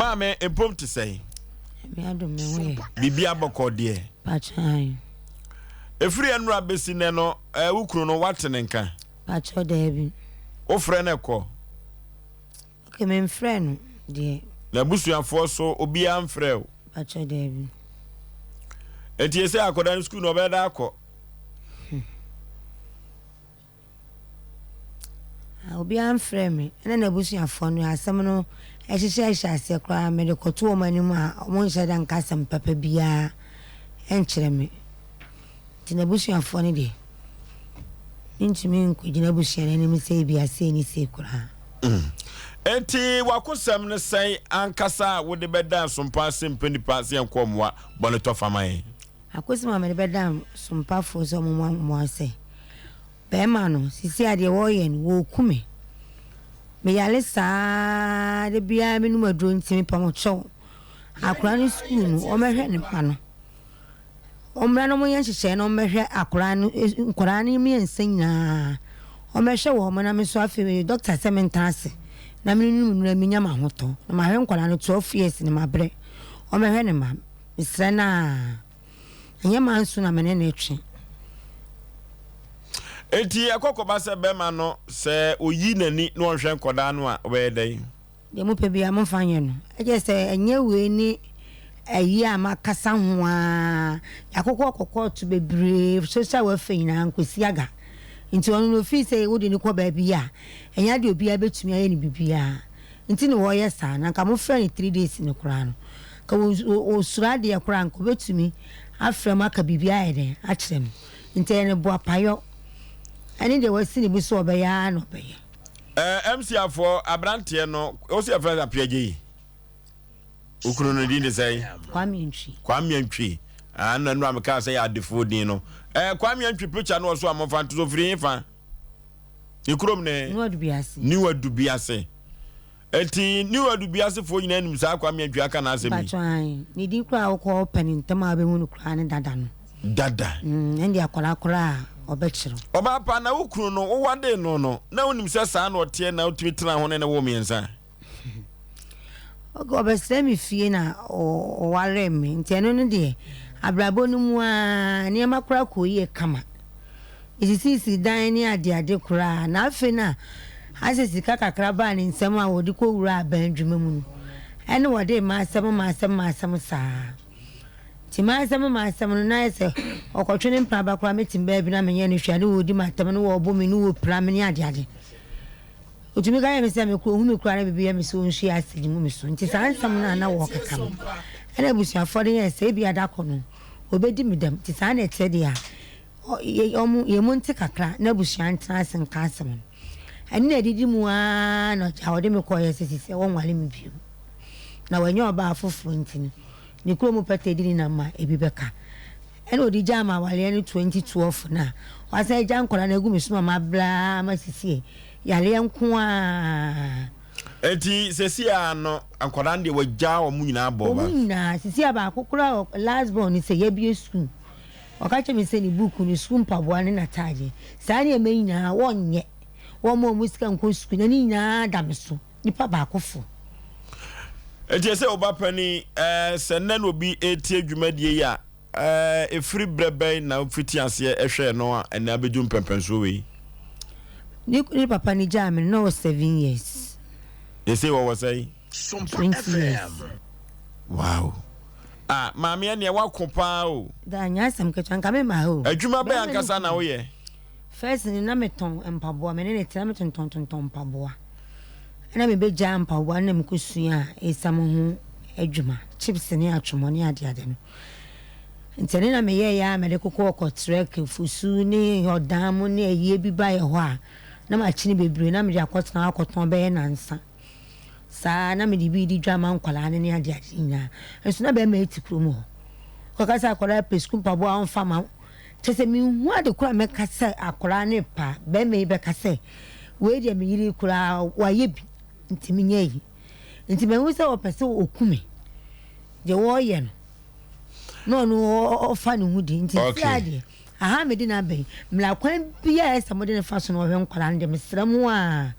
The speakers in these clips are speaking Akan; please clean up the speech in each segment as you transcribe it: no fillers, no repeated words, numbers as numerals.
Maame, mpom te sɛn? Nyame adom me ho yɛ. Biribi abɔkɔ deɛ? Pakyɛ. Ɛfiri ɛnora bɛsi nnɛ no, eh, wo kunu no, woate ne nka? Pakyɛ daabi. Wofrɛ no kɔ? Ok, memfrɛ no deɛ. N'abusuafoɔ so obiara mfrɛ o? Pakyɛ daabi. Enti ɛsɛ akɔda no sukuu no ɔbɛda akɔ? Hmm. Ah, obiara mfrɛɛ me, ɛna n'abusuafoɔ no, asɛm no hyehyɛ hyɛ aseɛ koraa, mede kɔto wɔn anim a, wɔnhyɛ da nka asɛm papa biara nkyerɛ me. Nti n'abusuafoɔ no deɛ, mentumi nkɔgyina abusua no anim sɛ ebia sei ne sei koraa. Mm. Enti w'akosɛm ne sɛn ankasa a wode bɛda nsompa ase mpɛ nipa sɛ yɛnkɔ mmoa bɔne tɔ fa ma yɛn? Akosɛm a mede bɛda nsompafoɔ sɛ wɔmmoa mmoa sɛ, Bɛɛma no, sisi a deɛ wɔɔyɛ no, wɔɔku me. Me yare saa da biara me nom aduro nti me pa mo kyɛw. Akora no sukuu no, wɔmɛhwɛ ne mma no. Wɔmmra na wɔnyɛ nhyehyɛɛ na wɔmmɛhwɛ akora no, nkwadaa no mmiɛnsa nyinaa. Wɔmmɛhwɛ wɔn na me nso afei meyɛ dɔkta sɛ mentena ase na menom nnuro na menya m'ahotɔ. Na mahwɛ nkwadaa no 12 years no mabrɛ. Wɔmmɛhwɛ ne mma. Mesrɛ no aa. Ɛnyɛ manso na me ne no retwe. Enti ɛkɔ kɔba sɛ bɛrima no, sɛ oyi n'ani na ɔnhwɛ nkɔdaa no a, ɔbɛyɛ dɛn? Deɛ mopɛ biara momfa nyɛ no. Ɛkyerɛ sɛ ɛnyɛ wei ne ayi a makasa ho ara. Yɛakokɔ kɔ kɔɔto bebree, social welfare nyinaa nkosi aga. Nti ɔno no ofii sɛ wode no kɔ baabi a, ɛnyɛ adeɛ obiara bɛtumi ayɛ no biribiara. Nti na wɔyɛ saa. Na nka mofrɛ no 3 days no koraa no, nka ɔsuro adeɛ koraa nka ɔbɛtumi afrɛ mo aka biribi ayɛ dɛn akyerɛ mo. Nti ɛyɛ no boapayɔ ɛne deɛ wasi ne bo sɛ ɔbɛyɛ ara na ɔbɛyɛ. Eh, MC afoɔ, aberanteɛ no, wo sɛ yɛfrɛ no Apiagye yi? Wo kunu no din de sɛn? Kwame Antwi. Kwame Antwi. Ah, nna nnura mekaa sɛ yɛ adefoɔ din no. Eh, Kwame Antwi picture no wɔ so a momfa nto so firi he fa? Ne kurom ne? New Adubiase. New Adubiase. Eti New Adubiasefoɔ nyinaa nim saa Kwame Antwi aka n'asɛm yi. Mpatsɔ ae. Ne din koraa a wokɔ pɛ ne ntɛm a wobɛhu no koraa ne dada no. Dada. Mm, ɛnde akwadaa koraa a ɔbɛkyerɛ wo. Ɔbaa pa, na wo kunu no, wowadee no no, na wonim sɛ saa na ɔteɛ na wotumi tenaa ho ne no woo mmiɛnsa? Ok, ɔbɛsrɛ me fie na ɔwaree me, nti ɛno no deɛ, abrabɔ no mu ara, nneɛma koraa kɔɔ yie kama. Mesisisii dan ne adeade koraa, na afei na asɛ sika kakra baa ne nsam a wɔde kɔwuraa aban adwuma mu no, ɛne wɔde m'asɛm m'asɛm m'asɛm saa. Nti m'asɛm m'asɛm no, na ayɛ sɛ ɔkɔtwe ne mpena ba koraa mɛtim baabi na menyɛ no hwee a, ne wɔdi m'atɛm, ne wɔbɔ me, ne wɔpira me ne adeade. Ɔtumi ka kyerɛ me sɛ me kora ɔhu me koraa na biribi yɛ me sɛ ɔnhwie acid ngu me so. Nti saa nsɛm no a na wɔkeka no, ɛna abusuafoɔ no yɛɛ sɛ ebia da koro no ɔbɛdi me dɛm. Nti saa na ɛteɛ deɛ a, Wɔn, yɛn mu nte kakra na abusua ntena ase nka asɛm no. Ɛno na ɛdidi mu ara na ɔgya ɔde me kɔeɛ sɛ sisi wɔnware me bio. Na wanya ɔbaa foforɔ nti no, ne kurom pɛtɛ di ne nam ma ebi bɛka. Ɛna ɔde gyaa me awareɛ no 2012 no a, wasan agya nkwadaa no agu me so ma mabrɛ ara ma sisi yareɛ nko ara. Enti sɛsi ara no nkwadaa no deɛ wagya wɔn nyinaa bɔ ba? Wɔn nyinaa, sisi a baako koraa last born no sɛ yɛabue sukuu. Ɔka kyerɛɛ me sɛ ne buuku, ne sukuu mpaboa ne n'ataadeɛ, saa nneɛma yi nyinaa wɔnyɛ, wɔmma wɔn sika nkɔ sukuu, na ne nyinaa da me so, nipa baakofo. Enti ɛsɛ ɔba panin, ɛɛ, sɛ nnɛ na obi retie dwumadie yi a, ɛɛ, ɛfiri berɛ bɛn na wofiti aseɛ hwɛɛ no a ɛnnɛ abɛdu mpɛmpɛnsoɔ wei? Ne ne papa no gyaa me no, na ɔwɔ 7 years. Seesei wɔwɔ sɛn? 20 years. Wow. Ah, maame ɛneɛ wako paa o. Daa nyɛ asɛm ketewa, nka me ma ha o. Adwuma bɛn ankasa na woyɛ? First no na metɔn mpaboa, me ne ne te na metontɔn tontɔn mpaboa. Ɛna mebɛgyaa mpaboa no na mekɔsuaa esiam ho adwuma, chips ne atwomɔ ne adeade no. Nti ɛno na meyɛeɛ a mede kokɔɔ kɔtrɛk, fusu ne ɔdan mu ne ayie bi baeɛ hɔ a, na makyini bebree na mede akɔtena hɔ akɔtɔn bɛyɛ nansa. Saa ara na mede bi redi dwa ma nkwadaa no ne adeade nyinaa. Nso na bɛrima yi te kurom hɔ. Kɔka sɛ akwadaa pɛ sukuu mpaboa a ɔmfa ma wo. Kyerɛ sɛ menhu ade koro a mɛka sɛ akwadaa no repa a, bɛrima yi bɛka sɛ wei deɛ me yere yi koraa wayɛ bi nti menyɛ yi. Nti mahu sɛ ɔpɛ sɛ ɔku me. Deɛ wɔreyɛ no na ɔno ɔfa ne ho di. Nti Okay. seaa deɛ aha a mede no aba yi, mmara kwan biara a ɛsɛ sɛ mode no fa so na ɔhwɛ nkwadaa no deɛ mesrɛ mo a.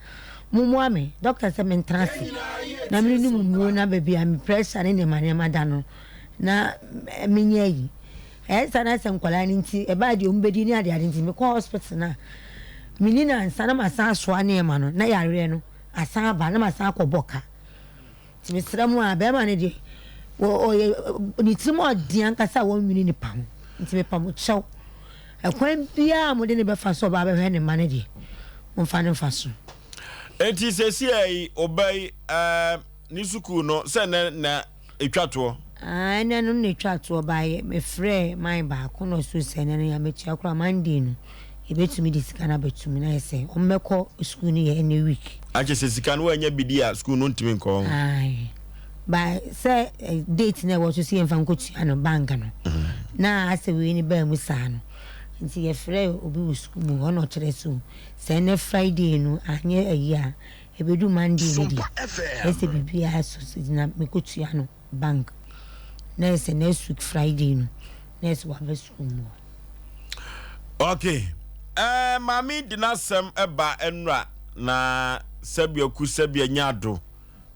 Mommoa me, dɔkta sɛ mentena ase na menom nnuro na baabi a me pressure ne nneɛma nneɛma da no na menyɛ ayi. Ɛyɛ saa na sɛ nkwadaa no nti ɛbaa deɛ wɔbɛdi ne adeade nti mekɔ hospital no a menni no ansa na masan asoa nneɛma no na yareɛ no asan aba na masan akɔbɔ ka. Nti mesrɛ mo a, bɛrima no deɛ, ɔyɛ ne tirim ɔden ankasa a wɔnwene nipa ho. Nti mepa mo kyɛw, ɛkwan biara a mode no bɛfa so ɔba abɛhwɛ ne mma no deɛ, momfa no mfa so. Enti seesei yi, ɔba yi, ɛɛ, ne sukuu no, sɛ nnɛ na ɛtwa toɔ? Aah, ɛnnɛ no na ɛtwa toɔ, but mefrɛɛ man baako na ɔsoo sɛ ɛnnɛ no yɛammɛtua koraa, Monday no. Yɛbɛtumi de sika no abɛto mu na ayɛ sɛ wɔmmɛkɔ sukuu no yɛ ɛnɛ week. Akyɛ sɛ sika no woannya bi di a sukuu no ntumi nkɔ hɔ. Ae but sɛ date no a ɛwɔ so sɛ yɛmfa nkɔtua no bank no na asɛ wei no baa mu saa no nti yɛfrɛɛ obi wɔ sukuu mu hɔ na ɔkyerɛ sɛ o sɛ ɛnɛ Friday no anyɛ ayi a ɛbɛdu Monday no deɛ ɛyɛ sɛ biribiara so na mekɔtua no bank na ɛyɛ sɛ next week Friday no na ɛyɛ sɛ waba sukuu mu hɔ. Ok eh, maame di n'asɛm ba nnura na sɛbea ku sɛbea nya ado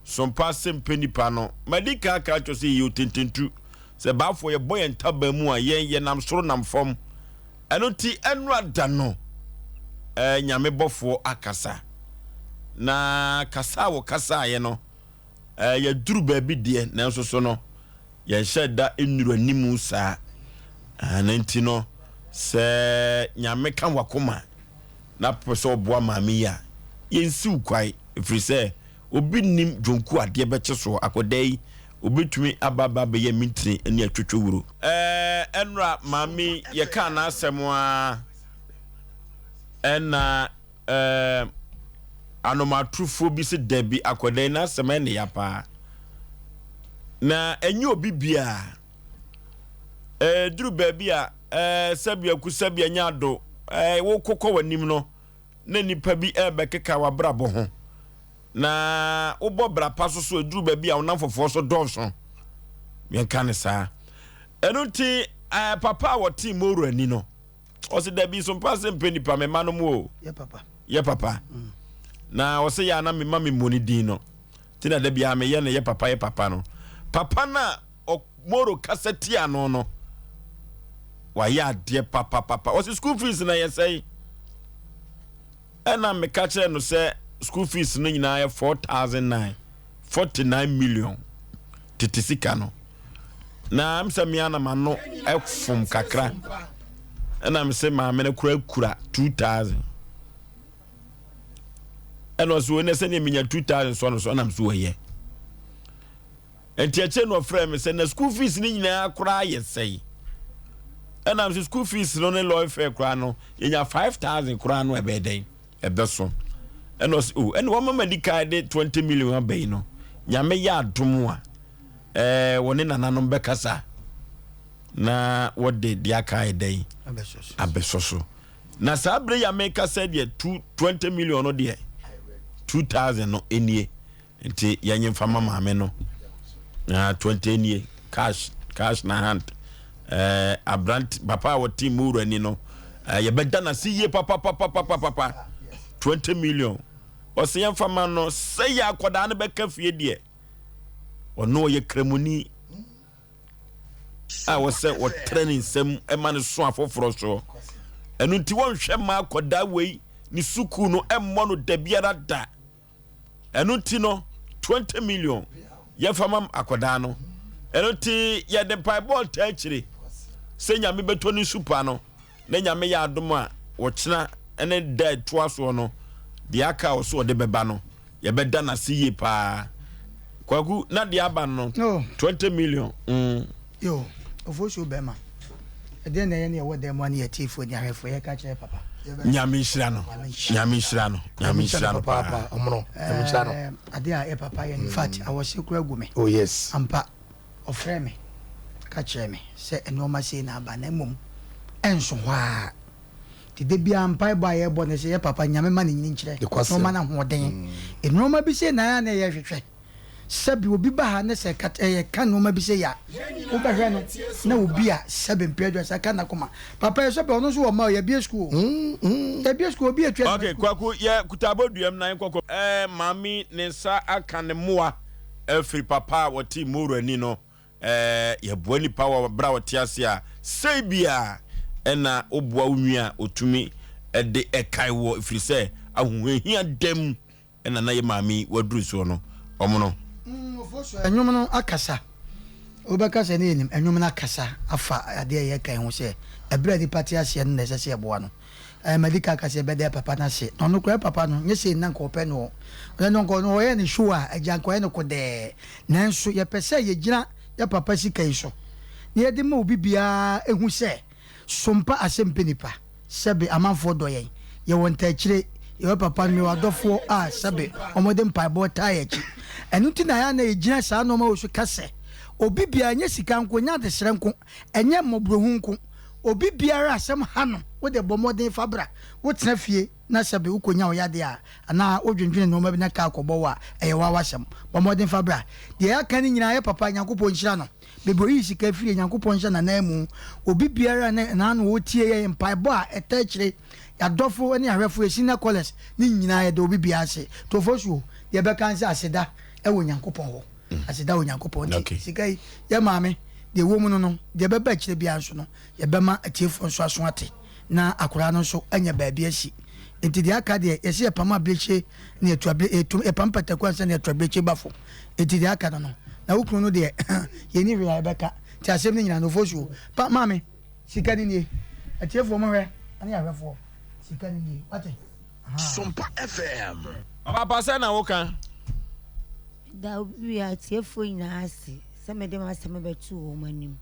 sompa se mpɛ nipa no madi kan aka akyerɛ sɛ yɛyɛ otententu sɛ baafoɔ yɛbɔ yɛn ntaban mu a yɛn yɛnam soro nam fam ɛno nti nnura da no eh, nyame bɔfoɔ akasa na kasa a wɔkasaeɛ no eh, yɛduru baabi deɛ nanso so no Yɛnhyɛ da nnuru animu saa. Ɛno nti no, sɛ Nyame ka w'akoma na pɛ sɛ ɔboa maame yi a, yɛnsiw kwae, ɛfiri sɛ obi nnim dwonku adeɛ bɛkye soɔ. Akwadaa yi, obɛtumi aba aba abɛyɛ mintini ne atwotwowuro. Ɛnora maame yi, yɛkaa n'asɛm ara, ɛna. Ɛɛ, anomatorofoɔ bi se dabi, akwadaa yi n'asɛm ɛne ya paa. Na ɛnyɛ obi biara. Ɛɛ, duru baabi a, ɛɛ, sɛbi aku sɛbi anya ado, ɛɛ, wokokɔ w'anim no, na nipa bi ɛrebɛkeka w'abrabɔ ho. Na wobɔ bra pa so so, ɛduru baabi a wonam fofoɔ so dɔɔso. Yɛnka ne saa. Ɛno nti, ɛɛ, papa a wɔte Moro ani no, Ɔse dabi so mpa sɛ mpɛ nipa me ma no mu o. Yɛ papa. Yɛ papa. Mm. Na ɔse yɛ ana me ma me mmɔ ne din no. Ti na dabi a meyɛ no yɛ papa yɛ papa no. Papa na moro kasa tia no no. Wayɛ adeɛ papa papa. Ɔse school fees na yɛ sɛe. Ɛna meka kyerɛ no sɛ school fees no nyinaa yɛ 4009 49 million tete sika no na m sɛ mea na m'ano fom kakra ɛna me sɛ maame no kura kura 2000 ɛna ɔsɛ wɔn sɛ menya 2000 sɔ no so ɛna m so wɔyɛ Nti akyire no ɔfrɛɛ me sɛ na school fees no nyinaa koraa yɛ sɛe. Ɛna nso school fees no ne lɔre fare koraa no yɛnya 5000 koraa no ɛbɛyɛ dɛn ɛbɛso. Ɛna ɔsɛ o ɛna wɔma ma di kan de 20 million aba yi no nyame yɛ adom a ɛɛ wɔne nananom bɛkasa na wɔde deɛ aka ayɛ dɛn abɛsɔ so. Na saa bere yi a meka sɛ deɛ 20 million no deɛ 2000 no nie. Nti yɛnye mfa ma maame no na 20 nie cash cash na hand eh, abrant papa a wɔte mu wura ni no eh, yɛbɛda no ase yie papapapapapa 20 million ɔsɛ yɛmfa ma no sɛ yɛ akwadaa no bɛka fie deɛ ɔno ɔyɛ kramoni a wɔsɛ wɔtrɛ ne nsam ma no so afoforɔ soɔ ɛno nti wɔnhwɛ ma akwadaa wei ne sukuu no ɛmmɔ no da biara da Ɛno nti no, 20 million yɛfa ma akwadaa no. Ɛno nti yɛde mpaebɔ ntaa akyire sɛ Nyame bɛtɔ ne supa no na Nyame yɛ adom a wɔkyena ne da ɛtoa soɔ no deɛ aka a ɔso ɔde bɛba no yɛbɛda no ase yie paa. Kwaku na deɛ aba no 20 million. Mm. Yo, ofosuo bɛrima. Ɛdeɛn na ɛyɛ ne yɛwɔ dan mu a ne yɛtiefoɔ ne ahwɛfoɔ yɛka kyerɛ papa? Nyame nhyira no. Nyame nhyira no. Nyame nhyira no paa. Ɔmono. Nyame nhyira no. Adeɛ a yɛ papa yɛ no in fact awɔse koraa gu me. Oh yes. Ampa ɔfrɛ me ka kyerɛ me sɛ nnoɔma sei na aba na mmom ɛnso hɔ ara. Nti da biara mpaebɔ a yɛbɔ ne sɛ yɛ papa Nyame ma ne nyini nkyerɛ na ɔma no ahoɔden. Nnoɔma bi sei na ɛyɛ a na yɛhwehwɛ. Sɛbe obi ba ha ne sɛ ɛka ɛyɛ ka nnoɔma bi sei a, wobɛhwɛ no na obi a sɛbe mpɛ aduasa ka n'akoma. Papa yi sɛbe ɔno nso wɔ mma o, yɛabue sukuu o. Yɛabue sukuu, obi atua ne Ok, mma sukuu. Kwaku, yɛ kuta abɔduam na yɛnkɔ kɔ. Ɛɛ, maame ne nsa aka ne mmoa afiri papa a wɔte Moro ani no. Ɛɛ, yɛboa nipa wɔ berɛ a ɔte ase a, sei biara ɛna woboa wo nua a ɔtumi de ɛkae woɔ, ɛfiri sɛ ahohiahia da mu ɛna na yɛ maame yi waduru soɔ no, wɔn no. Nnwom no akasa. Wobɛka sɛ ne yɛnim. Nnwom no akasa afa adeɛ a yɛreka yi ho sɛ, ɛberɛ a nipa te aseɛ no na ɛsɛ sɛ yɛboa no. Ɛɛ, madi kan aka sɛ yɛbɛda yɛn papa no ase. Na ɔno koraa, yɛn papa no, nyɛ sei na anka ɔpɛ no. Ɔno no, anka ɔno ɔyɛ ne show a, agya anka ɔyɛ no kodɛɛ. Nanso yɛpɛ sɛ yɛgyina yɛn papa sika yi so na yɛde ma obi biara hu sɛ, Sompa asɛm pɛ nipa. Sɛbe amanfoɔ dɔ yɛn. Yɛwɔ ntaakyire, yɛwɔ papa no, mewɔ adɔfoɔ a sɛbe wɔde mpaebɔ taa yɛn akyi. Ɛno nti na ɛyɛ a na yɛgyina saa nnoɔma wei so ka sɛ, obi biara, ɛnyɛ sika nko, ɛnyɛ adesrɛ nko, ɛnyɛ mmɔborɔhu nko, obi biara a asɛm ha no, wo deɛ bɔ mmɔden fa bra. Wotena fie na sɛbe wokɔnya wo yadeɛ a, anaa wodwendwene nnoɔma bi na kaa kɔbɔ wo a, ɛyɛ wo ara w'asɛm. Bɔ mmɔden fa bra. Deɛ yɛaka no nyinaa, yɛ papa, Nyankopɔn nhyira no. Baabi a ɔyii sika firie, Nyankopɔn nhyɛ n'ananmu. Obi biara a na n'ano ɔretie yɛn mpaebɔ a ɛta akyire, y'adɔfo ne ahwɛfo, yɛ senior callers ne nyinaa yɛda obi biara ase. Tofosuo, deɛ yɛbɛka ne sɛ aseda wɔ Nyankopɔn hɔ. Aseda wɔ Nyankopɔn nti sika yi, yɛ maame, deɛ ɛwɔ mu no no, deɛ ɛbɛba akyire biara nso no, yɛbɛma atiefoɔ nso aso ate na akwadaa no nso anya baabi asi. Nti deɛ aka deɛ, yɛse yɛpam abirekyie na yɛtu abire, yɛtu, yɛpam pataku ansa na yɛtu abirekyie ba fam. Nti deɛ aka no no, na wo kunu no deɛ, yɛnni hwee a yɛbɛka. Nti asɛm no nyinaa no, Ofosuo, pa, maame, sika no nie. Atiefoɔ monhwɛ, ne ahwɛfoɔ, sika no nie, wate? Ahaa. Sompa FM. Ɔba pa sɛn na woka? Meda obi atiefoɔ nyinaa ase sɛ mede m'asɛm bɛto wɔn anim.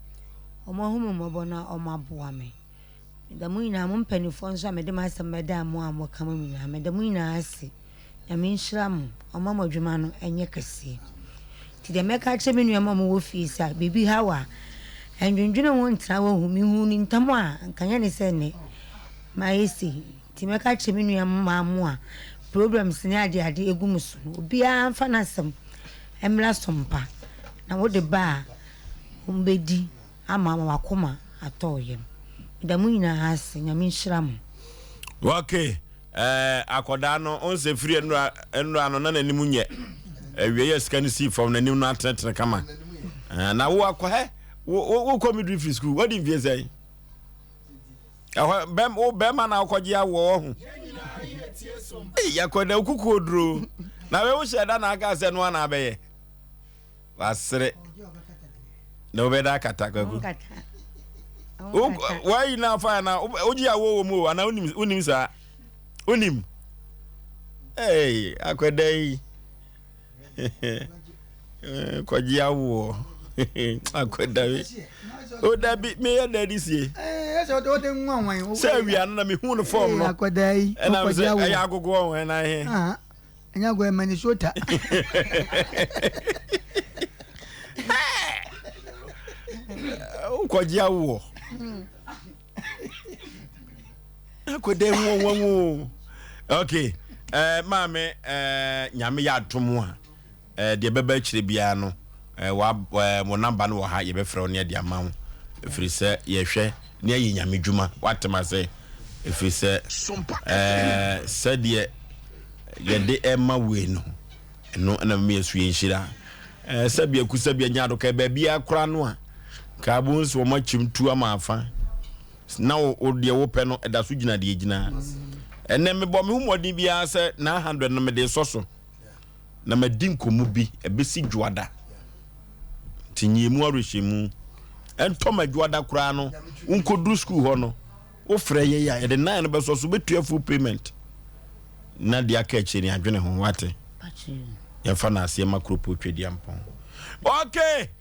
Wɔahu me mmɔbɔ na wɔaboa me. Meda mo nyinaa, mo mpaninfoɔ nso a mede m'asɛm bɛdaa mo a moka mo nyinaa, meda mo nyinaa ase. Nyame nhyira mo, ɔmma mo adwuma no nyɛ kɛseɛ. Nti deɛ mɛka akyerɛ me nuanom a wɔwɔ fie sɛ biribi ha wo a, ɛndwendwene ho ntena hɔ hu. Mehuu no ntɛm a, anka nyɛ ne sɛ nnɛ mayɛ sei. Nti mɛka akyerɛ me nua mmaa mo a problems ne adeade egu mo so no, obiara mfa n'asɛm mmra Sompa na wode ba a, wɔbɛdi. Ama wakoma atɔ wo yam. Meda mo nyinaa ase Nyame nhyira mo. Ok eh, akɔdaa no onsɛ firi nnura nnura no na n'anim nyɛ awie yɛ sika no sii fam n'anim no atenetene kama eh, na wo akɔ hɛ wo wo kɔ midwifery school wadi mfie sɛn ɛhɔ bɛm wo bɛrima na wokɔgye awoɔ wɔ ho ei akɔda wo kukuo duro na wei wohyɛ da na aka sɛ no ana abɛyɛ Wasere. Na wobɛda akata kwaku. Wayi na afa na wogye awo wɔ mu o ana wonim wonim saa. Wonim. Hey, akwada yi. Kɔgye awoɔ. Akwada yi. O dabi meyɛ dɛ de sie. Sɛ awia no na mehu no fɔm no. Ɛna sɛ ɛyɛ agogoɔ ho ɛna he. Ɛnyɛ agorɔ, Minnesota. Wokɔgye awoɔ. Akɔda hu wɔn o. Okay. Eh, maame, eh, nyame yɛ adom a, eh, deɛ ɛbɛba akyire biara no, eh, wa, eh, mo namba no wɔ ha, yɛbɛfrɛ wo ne ɛde ama wo. Ɛfiri sɛ yɛhwɛ ne ayɛ nyame dwuma, woatem ase. Ɛfiri sɛ, eh, sɛdeɛ yɛde ɛma wei no ɛno ɛna mɛma yɛsu yɛn nhyira ɛɛ sɛbi aku sɛbi anya ado ka baabi akora no a ka abo nso wɔn akyim tu ama afa na wo deɛ wopɛ no ɛda so gyina deɛ gyina ɛnɛ mebɔ me ho mmɔden biara sɛ 900 no mede sɔ so na madi nkɔmmɔ bi ɛbɛsi dwoada nti nyiemu awerɛhyɛmu ɛntɔ ma dwoada koraa no wonkɔduru sukuu hɔ no Wo frɛ yɛn a, yɛde nine no bɛsɔ so, wobɛtua full payment na deɛ aka akyire no yɛadwene ho, wate? Yɛmfa no aseɛ ma Kuropɔn Tweduampɔn. Okay!